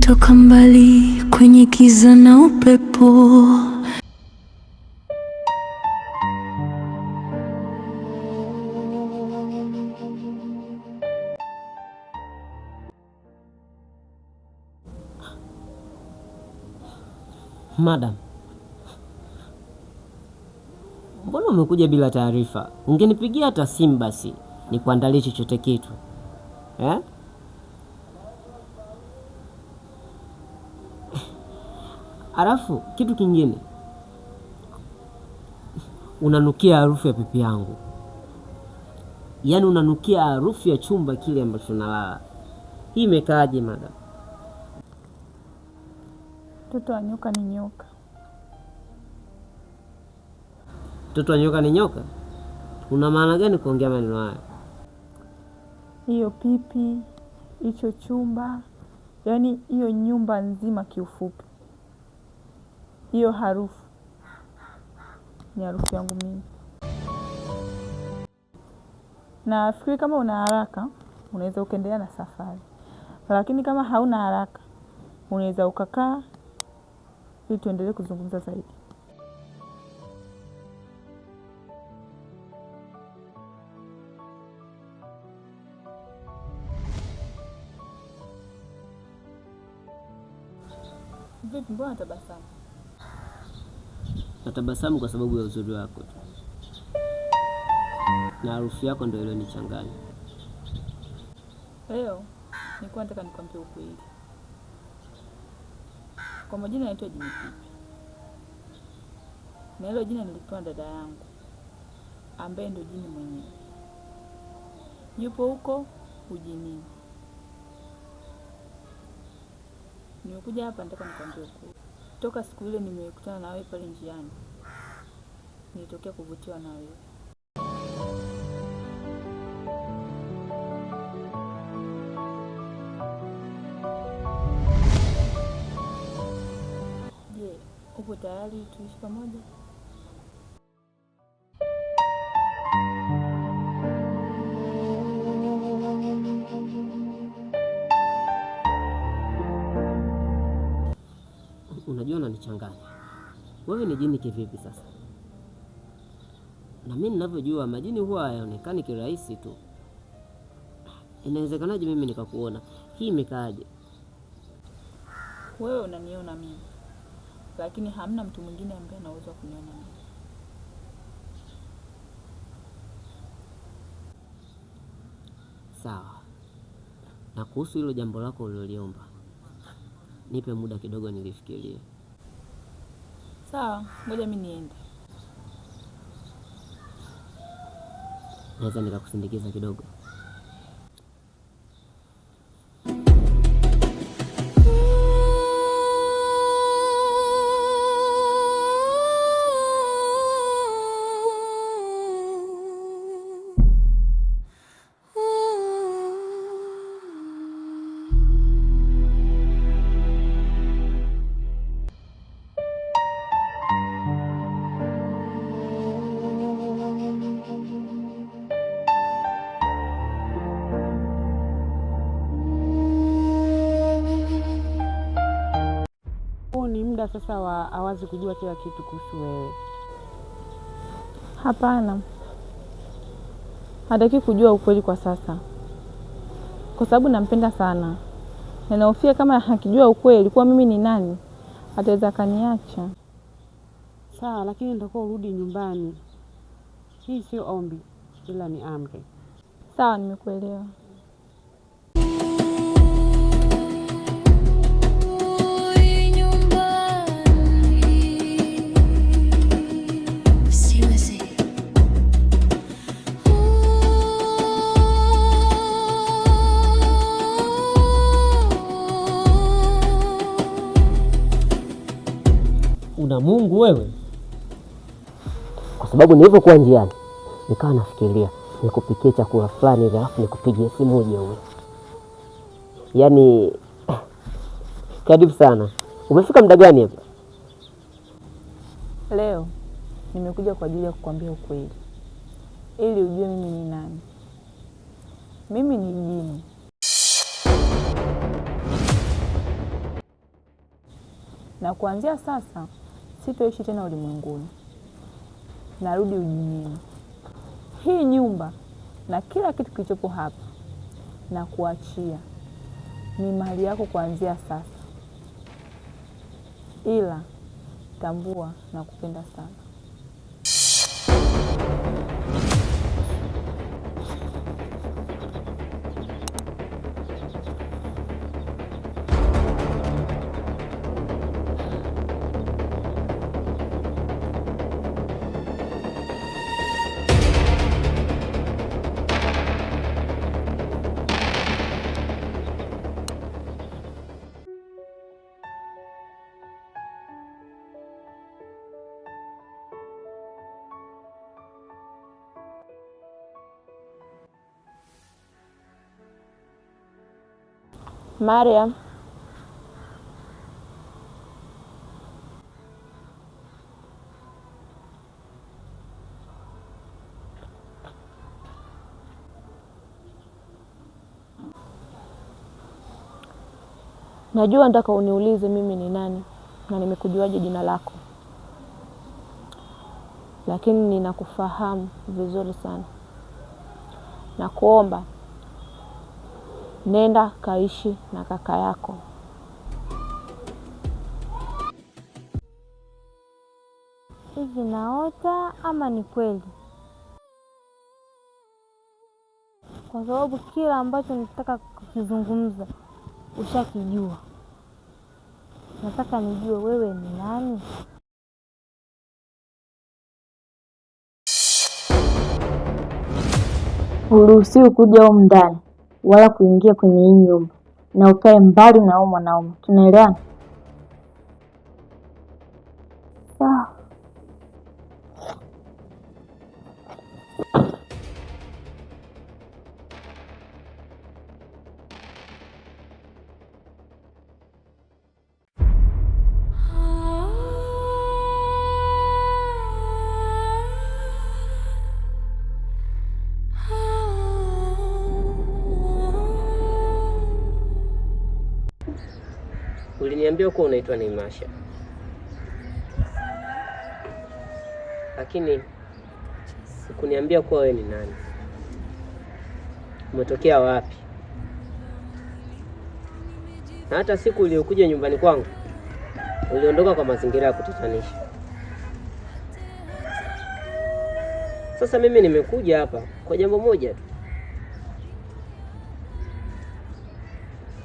Nimetoka mbali kwenye giza na upepo. Madam, mbona umekuja bila taarifa? Ungenipigia hata simu basi nikuandalie chochote kitu eh? Alafu kitu kingine, unanukia harufu ya pipi yangu, yaani unanukia harufu ya chumba kile ambacho nalala. Hii imekaaje madam? Mtoto wa nyoka ni nyoka. Mtoto wa nyoka ni nyoka? Una maana gani kuongea maneno hayo? Hiyo pipi, hicho chumba, yaani hiyo nyumba nzima kiufupi, hiyo harufu ni harufu yangu mimi. Nafikiri kama una haraka unaweza ukaendelea na safari, lakini kama hauna haraka unaweza ukakaa ili tuendelee kuzungumza zaidi. Vipi, mbona tabasamu? Natabasamu kwa sababu ya uzuri wako tu na harufu yako ndio iliyonichanganya. Leo nilikuwa nataka nikwambie ukweli. Kwa majina naitwa Jini Pipi, na hilo jina nilipewa dada yangu ambaye ndio jini mwenyewe, yupo huko ujinini. Nimekuja hapa nataka nikwambie ukweli. Toka siku ile nimekutana na wewe pale njiani, nilitokea kuvutiwa na wewe. Je, upo tayari tuishi pamoja? Unajua unanichanganya. Wewe ni jini kivipi sasa? Na mimi ninavyojua majini huwa hayaonekani kirahisi tu. Inawezekanaje mimi nikakuona? Hii imekaaje? Wewe unaniona mimi, lakini hamna mtu mwingine ambaye anaweza kuniona mimi. Sawa. Na kuhusu hilo jambo lako uliloliomba, nipe muda kidogo nilifikirie. Sawa, ngoja mimi niende. Naweza nikakusindikiza kidogo? Huu ni muda sasa wa Awazi kujua kila kitu kuhusu wewe. Hapana, hataki kujua ukweli kwa sasa, kwa sababu nampenda sana na nahofia kama akijua ukweli kuwa mimi ni nani, ataweza akaniacha. Sawa, lakini nitakuwa urudi nyumbani. Hii sio ombi, ila ni amri. Sawa, nimekuelewa. Siwezi. Una Mungu wewe? Kwa sababu nilivyokuwa njiani nikawa nafikiria nikupikie chakula fulani hivi alafu nikupigie simu uje ule. Yaani karibu sana. Umefika muda gani hapa? Leo nimekuja kwa ajili ya kukwambia ukweli ili ujue mimi ni nani. Mimi ni jini. Na kuanzia sasa sitoishi tena ulimwenguni, narudi ujinini. Hii nyumba na kila kitu kilichopo hapa na kuachia, ni mali yako kuanzia sasa, ila tambua na kupenda sana. Mariam, najua nataka uniulize mimi ni nani na nimekujuaje jina lako, lakini ninakufahamu vizuri sana. Nakuomba nenda kaishi na kaka yako. Hivi naota ama ni kweli? Kwa sababu kila ambacho nataka kukizungumza ushakijua. Nataka nijue wewe ni nani? Huruhusiwi kuja humu ndani wala kuingia kwenye hii nyumba, na ukae mbali na huyu mwanaume. Tunaelewana? Sawa. Uliniambia kuwa unaitwa Naimasha, lakini hukuniambia kuwa wewe ni nani, umetokea wapi, na hata siku uliyokuja nyumbani kwangu uliondoka kwa mazingira ya kutatanisha. Sasa mimi nimekuja hapa kwa jambo moja tu.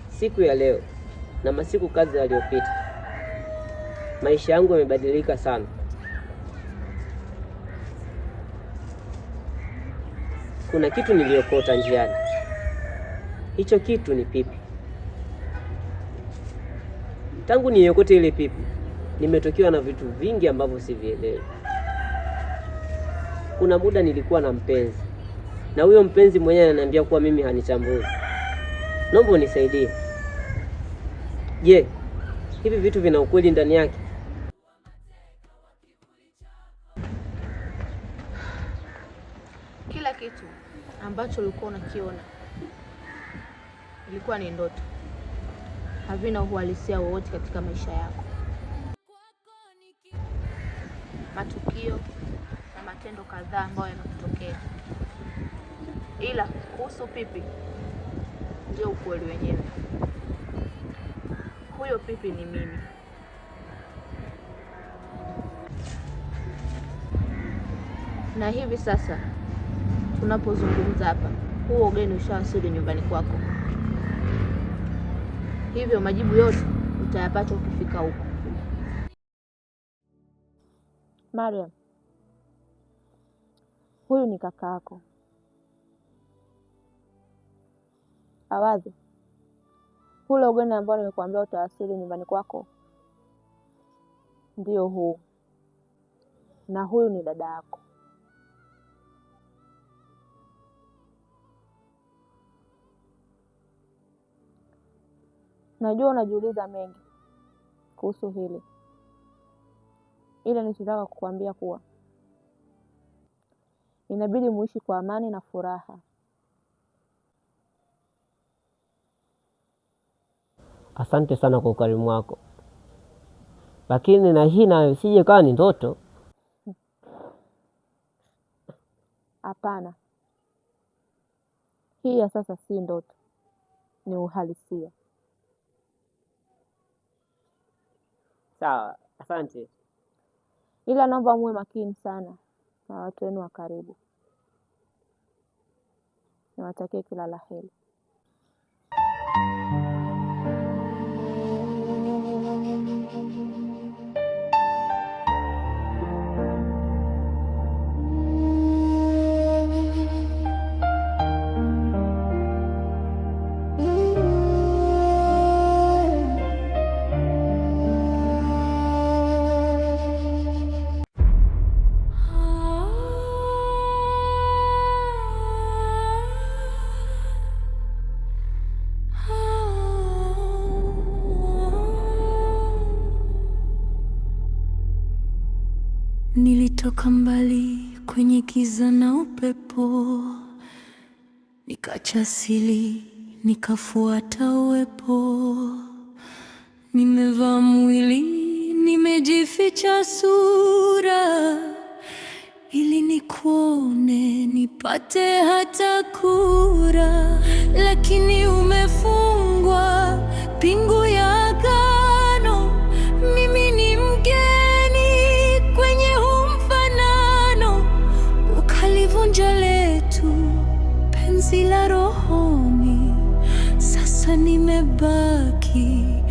Siku ya leo na masiku kadha yaliyopita, maisha yangu yamebadilika sana. Kuna kitu niliokota njiani, hicho kitu ni pipi. Tangu niokote ile pipi, nimetokewa na vitu vingi ambavyo sivielewi. Kuna muda nilikuwa na mpenzi, na huyo mpenzi mwenyewe ananiambia kuwa mimi hanitambui. Naomba unisaidie. Je, hivi vitu vina ukweli ndani yake? Kila kitu ambacho ulikuwa unakiona ilikuwa ni ndoto, havina uhalisia wowote katika maisha yako. Matukio na matendo kadhaa ambayo yamekutokea, ila kuhusu pipi ndio ukweli wenyewe. Huyo pipi ni mimi. Na hivi sasa tunapozungumza hapa, huo ugeni ushawasili nyumbani kwako, hivyo majibu yote utayapata ukifika huko. Mariam, huyu ni kaka yako Awadhi. Ule ugeni ambao nimekuambia utawasili nyumbani kwako ndio huu, na huyu ni dada yako. Najua unajiuliza mengi kuhusu hili, ila nilichotaka kukuambia kuwa inabidi muishi kwa amani na furaha. Asante sana kwa ukarimu wako. Lakini na hii nayo isije kawa ni ndoto. Hapana, hii ya sasa si ndoto, ni uhalisia. Sawa, asante. Ila naomba muwe makini sana na watu wenu wa karibu. Niwatakie kila la heri. Nilitoka mbali kwenye giza na upepo, nikacha asili, nikafuata uwepo. Nimevaa mwili, nimejificha sura, ili nikuone, nipate hata kura, lakini umefungwa pingu ya agano. Mimi ni mgeni kwenye huu mfanano, ukalivunja letu penzi la rohoni. Sasa nimebaki